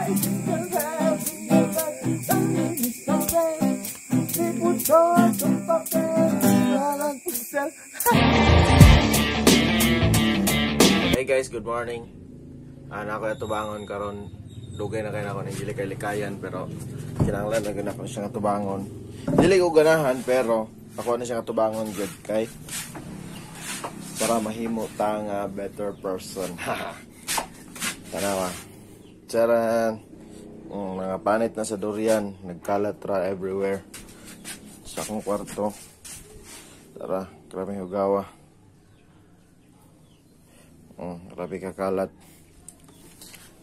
Jingle bell, jingle bell, time is the bell. Di puto ang papel, walang punsel. Hey guys, good morning. Ana ko atubangon karon. Dugay na kay nako ning dili kay likayan pero kinahanglan na gyud ako siya nga tubangon. Dili ko ganahan pero ako na siya nga tubangon gyud kay para mahimo ta nga better person. Tanawa. Charan. Mga panit na sa durian, nagkalat ra everywhere. Sa akong kwarto. Tara, grabe hugawa. Grabe kakalat.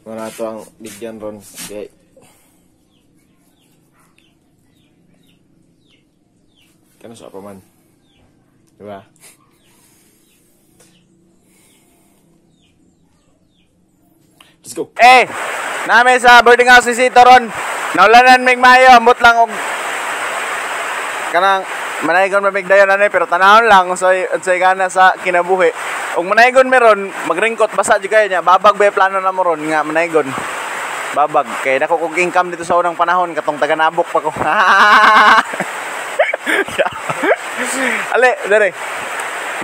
Wala to ang bigyan ron. Okay. Kano sa pa man? Diba? Let's go. Eh, nami sa boarding house ni Sito ron. Naulanan mig maayo, ambot lang og kanang manaygon mamig dayon ani pero tanawon lang unsay unsay gana sa kinabuhi. Ug manaygon meron magringkot basa jud kayo niya. Babag ba plano na mo ron nga manaygon. Babag kay dako kog income dito sa unang panahon katong taga nabok pa ko. Ale, dere.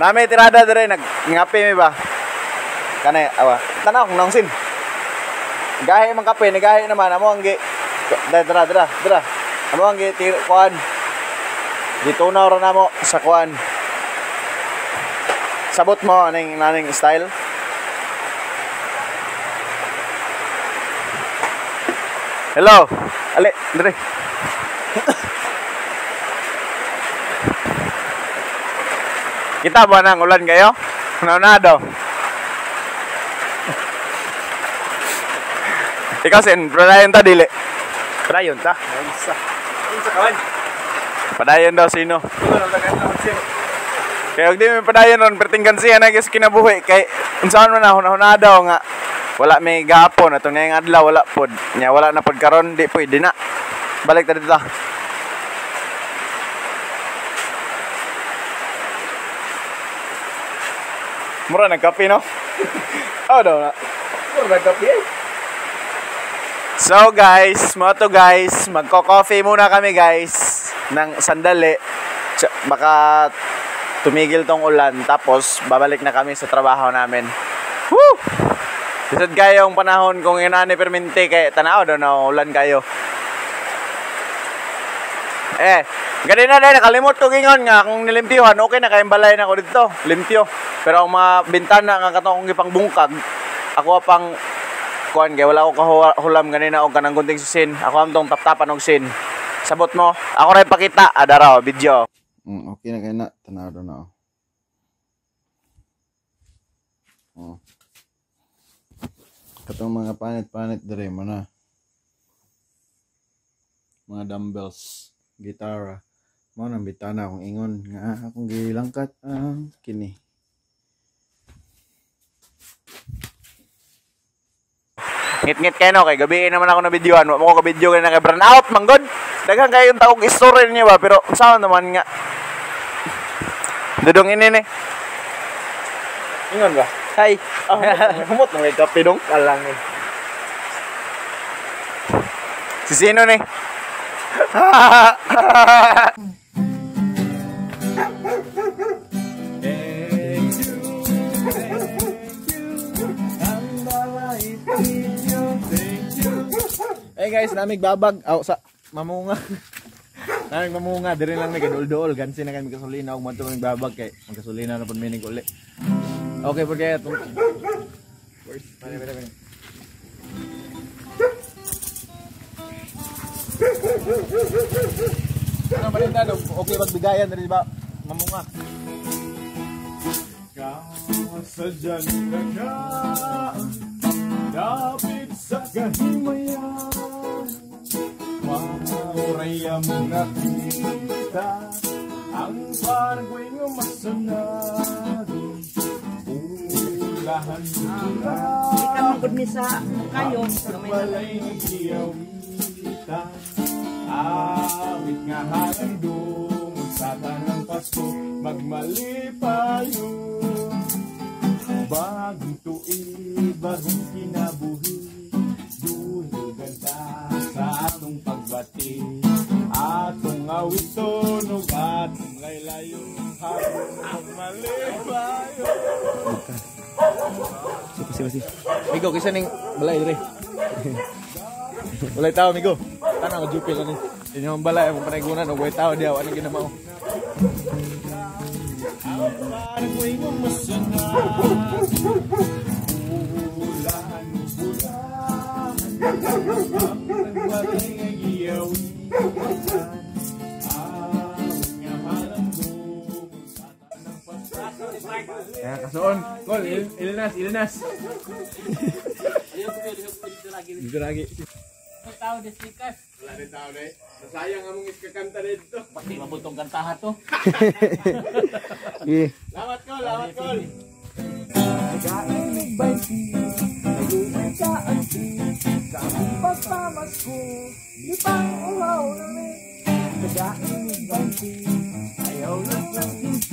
Nami tirada dere nag ngape mi ba. Kanay awa. Tanaw kung naungsin. Gahi man kape, nigahi naman amo ang gi dra dra dra. Amo ang gi kuan. Gitunaw ra namo sa kuan. Sabot mo aning naning style. Hello. Ale, dre. Kita ba nang ulan kayo? Nauna daw. Ikaw sin, padayon ta dili. Padayon ta. Unsa ka man? Padayon daw sino? Kaya og di mi padayon ron pertinggan siya na guys kinabuhi kay unsaon man na hunahuna daw nga wala may gahapon atong ngayong adlaw wala pod. Nya wala na pod karon di pwede na. Balik ta dito. Mura nagkape no? Oh daw na. Mura nagkape eh. So guys, mo to guys, magko-coffee muna kami guys ng sandali. Baka tumigil tong ulan tapos babalik na kami sa trabaho namin. Woo! Lisod kayo ang panahon kung inani permente kay tanaw daw na ulan kayo. Eh, ganina na nakalimot ko gingon nga kung nilimpyuhan okay na kay balay na ko dito, limpyo. Pero ang mga bintana nga katong akong gipangbungkag, ako pang kuan kay wala ko kahulam ganina og kanang gunting sisin. Ako amtong taptapan og sin. Sabot mo, ako ra ipakita adaraw video. Okay na kay na tanaw na. Oh. Katong mga panit-panit dire mo na. Mga dumbbells, gitara. Mao nang bitana akong ingon nga akong gilangkat ang kini. Ngit-ngit kayo no, kay gabi naman ako na videoan. Wa mo ko ka-video kay na kay burn out manggod. Daghan kayo yung taog istorya niya ba pero unsaon naman nga. Dudong ini ni. Ingon ba? Hi. Oh, humot nang kape dong kalangin. Si sino ni? Hey guys, namig babag aw sa mamunga. Namig mamunga diri lang may kadol-dol gansi na kami gasolina og madto mig babag kay maggasolina na pud mining uli. Okay pud kay atong first pare pare. Ano balita do? Okay magbigayan diri ba mamunga. Kasadyan ka dapit sa kahimayan, mauray ang nakita ang parang masanado ulahan sila. Ikan magod mi sa kayo walay nagiyawita awit nga harandong sa tanang Pasko magmalipayo. Bagong tuig, bagong kinabuhi, dunugan Bati atong awiton ug atong laylayon hapon malipayon. Basi basi. Migo, kisa ning balay dire. Walay tao, migo. Tanang nga jupil ani. Inyong balay among panaygunan og walay tao diha, wala ginamao. Parang mo'y masana. Bulaan, bulaan. Ang nagbatay nga giyawitan. Ang halang sa tanang pasasalamat. Kaya kasuon. Kol, ilnas, ilnas. Dito lagi. Tao di speakers. Wala rin tao na eh. Nasayang among iskakanta dito. Pati mabutong kantaha to. Yeah. Lawat kol, lawat kol. Nagainig 20, nag-uwi ka anti. Sa akong pagpamasko, di pang uhaw na mi. Nagainig 20, ayaw lang ng TV.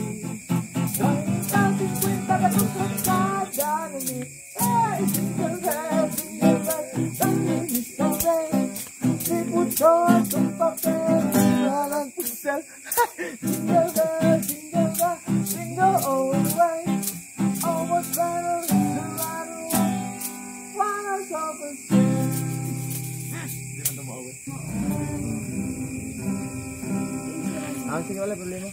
Ang 50 katusok kada na mi. Hey, jingle bell, jingle bell, tangin ni Sobe. Di puto atong papel, walang punsel. Jingle bell, jingle bell, jingle all the way. Almost better to ride away. Wanna stop and Ah, sige, wala problema.